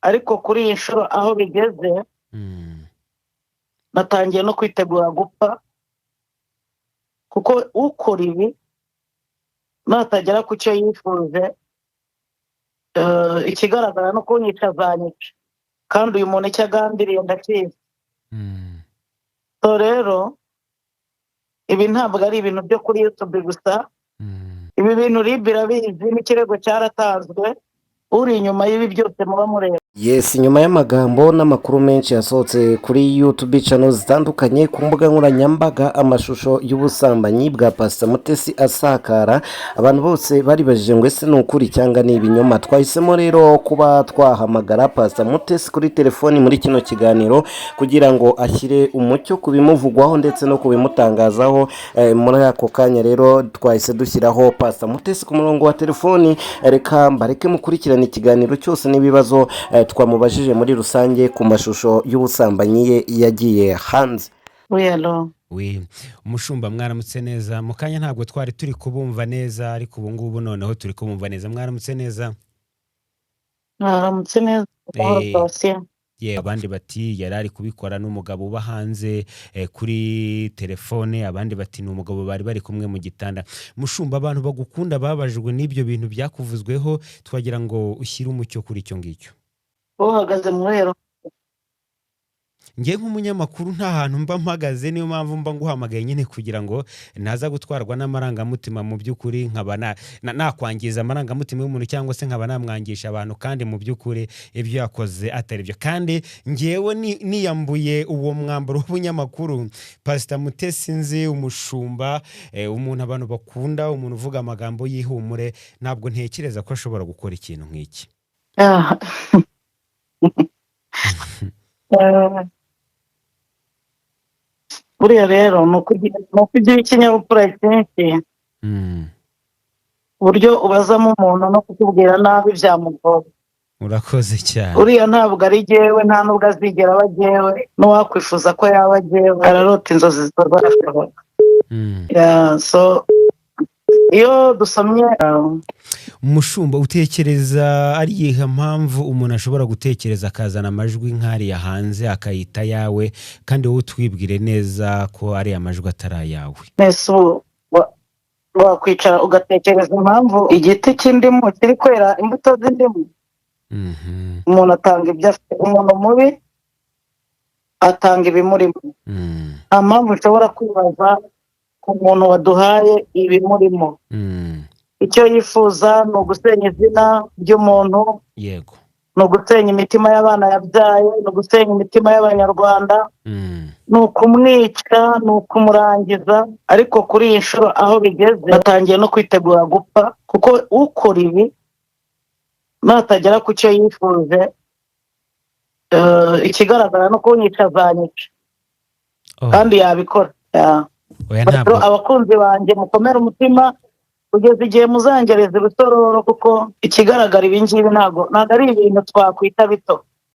Ariko kuri iyi nshuro aho bigeze, natangiye no kwitegura gupfa, kuko ukora ibi natagera ku cyo yifuje, ikigaragara no kunyica azanyica, kandi uyu muntu icyo agambiriye ndakizi. So rero ibi ntabwo ari ibintu byo kuri YouTube gusa. Ibi bintu RIB irabizi, n'ikirego cyaratanzwe. Uri inyuma y'ibi byose muba mureba. Yes, nyuma y'amagambo n'amakuru menshi yasohotse kuri YouTube channel zitandukanye, ku mbuga nkoranyambaga, amashusho y'ubusambanyi bwa Pastor Mutesi asakara, abantu bose baribajije ngo ese ni ukuri cyangwa ni ibinyoma? Twahisemo rero kuba twahamagara Pastor Mutesi kuri telefoni muri kino kiganiro kugira ngo ashyire umucyo ku bimuvugwaho ndetse no ku bimutangazaho. Muri ako kanya rero twahise dushyiraho Pastor Mutesi ku murongo wa telefoni. Reka mbareke mukurikirane ikiganiro cyose n'ibibazo twamubajije muri rusange ku mashusho y'ubusambanyi ye yagiye hanze. Oui, allô? Oui, umushumba, mwaramutse neza. Mu kanya ntabwo twari turi kubumva neza, ariko ubu ngubu noneho turi kubumva neza. Mwaramutse neza. Mwaramutse neza. Amahoro. Patient. Ye, abandi bati yari ari kubikora n'umugabo uba hanze kuri telefone, abandi bati ni umugabo bari bari kumwe mu gitanda. Mushumba, abantu bagukunda babajwe n'ibyo bintu byakuvuzweho, twagira ngo ushyire umucyo kuri icyo ngicyo. Uhagaze mu ruhero? Njye nk'umunyamakuru nta hantu mba mpagaze, niyo mpamvu mba nguhamagaye nyine kugira ngo ntaza gutwarwa n'amarangamutima, mu by'ukuri nkaba nakwangiza amarangamutima y'umuntu cyangwa se nkaba namwangisha abantu, kandi mu by'ukuri ibyo yakoze atari byo. Kandi ngewe niyambuye uwo mwambaro w'ubunyamakuru, Pasita Mutesi nzi, umushumba, umuntu abantu bakunda, umuntu uvuga amagambo y'ihumure, ntabwo ntekereza ko ashobora gukora ikintu nk'iki. Ah. Buriya rero ni ukugira ikinyabupfura cyinshi, uburyo ubazamo umuntu no kukubwira nabi byamugora. Urakoze cyane. Uriya ntabwo ari jyewe, nta nubwo azigera aba jyewe, n'uwakwifuza ko yaba jyewe ararota inzozi zitazashoboka. Yeah, so iyo dusomye Umushumba, utekereza ari iyihe mpamvu umuntu ashobora gutekereza akazana amajwi nk'ariya hanze akayita ayawe, kandi wowe utwibwire neza ko ariya majwi atari ayawe? Nese ubu wakwicara ugatekereza impamvu igiti cy'indimu kiri kwera imbuto z'indimu? Umuntu atanga ibyo afite. Umuntu mubi atanga ibimurimo. Nta mpamvu ushobora kwibaza ku muntu waduhaye ibimurimo. Icyo yifuza ni ugusenya izina ry'umuntu, ni ugusenya imitima y'abana yabyaye, ni ugusenya imitima y'Abanyarwanda, ni ukumwica, ni ukumurangiza. Ariko kuri iyi nshuro aho bigeze, batangiye no kwitegura gupfa, kuko ukora ibi natagera ku cyo yifuje, ikigaragara no kunyica azanyica. Oh, kandi yabikora. Yeah. Oya, Rero ntabwo. abakunzi banjye, mukomere umutima kugeza igihe muzangereza ibisororo, kuko ikigaragara ibi ngibi ntabwo ari ibintu twakwita bito.